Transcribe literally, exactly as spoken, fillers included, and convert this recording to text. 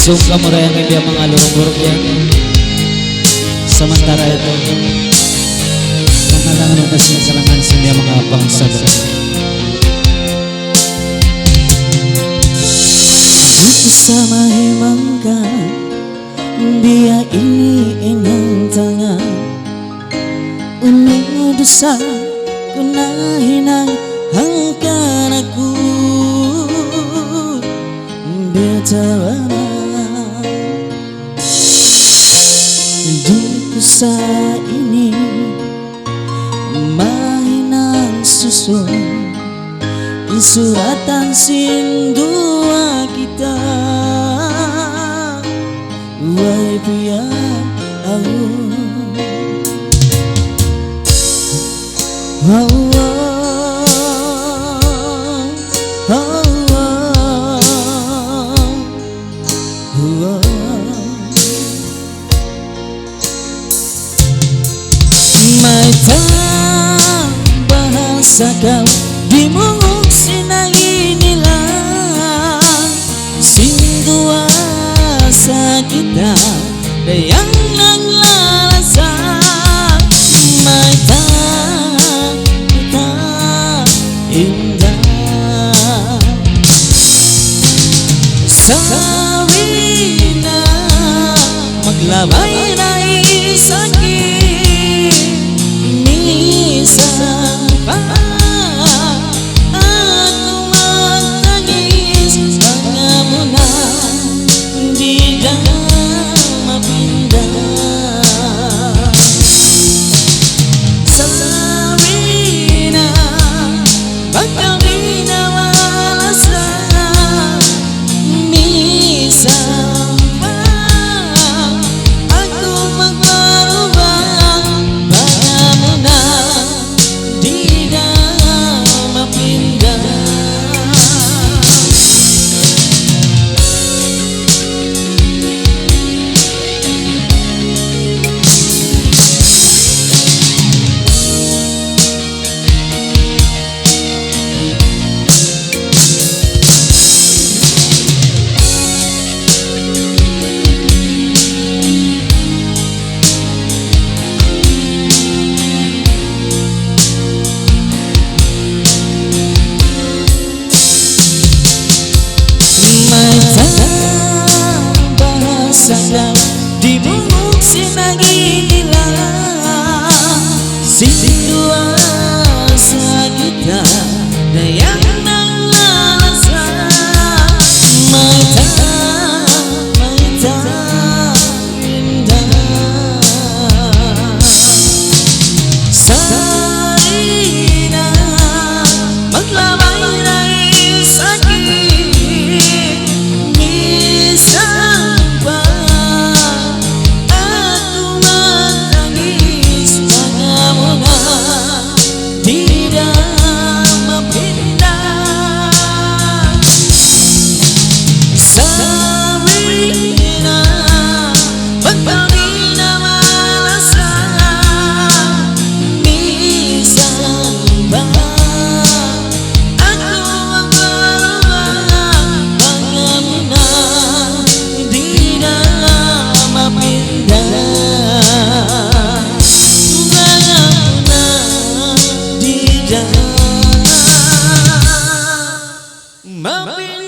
Sungka mu ra yan in biya' manga luruk-luruk yan. Samantara yadtu, pangalangan mu na sin kalangan sin biya' manga bangsa. Di' ku sa mahimangkan biya' ini in hantang. Unu dusa ku nahinang hangkan aku biya' tawanan. Di' ku sa ini mahinang susun in suratan sin duwa kita. Way piyaawun. Hawa, hawa, hawa. Mayta' bahasa kaw dimungug sin agi nila, sin duwa sa kita dayang naglalasa. Mayta', mayta' inda. Sabi na, maglabay na in sakit, minsan pa aku magtangis, manga muna, di' da mapinda. Sabi na, bang kaw di' na malasa, minsan pa aku magparuba, manga muna, di' da mapinda. Mayta' bahasa kaw dimungug sin agi nila, sin duwa sa kita dayang naglalasa. Mayta', mayta' inda. Sabi na, maglabay na in sakit, minsan pa aku magtangis, manga muna, di' da mapinda. Sabi na, bang kaw di' na malasa, minsan pa aku magparuba, manga muna, di' da mapinda. Manga muna, di' da mapinda.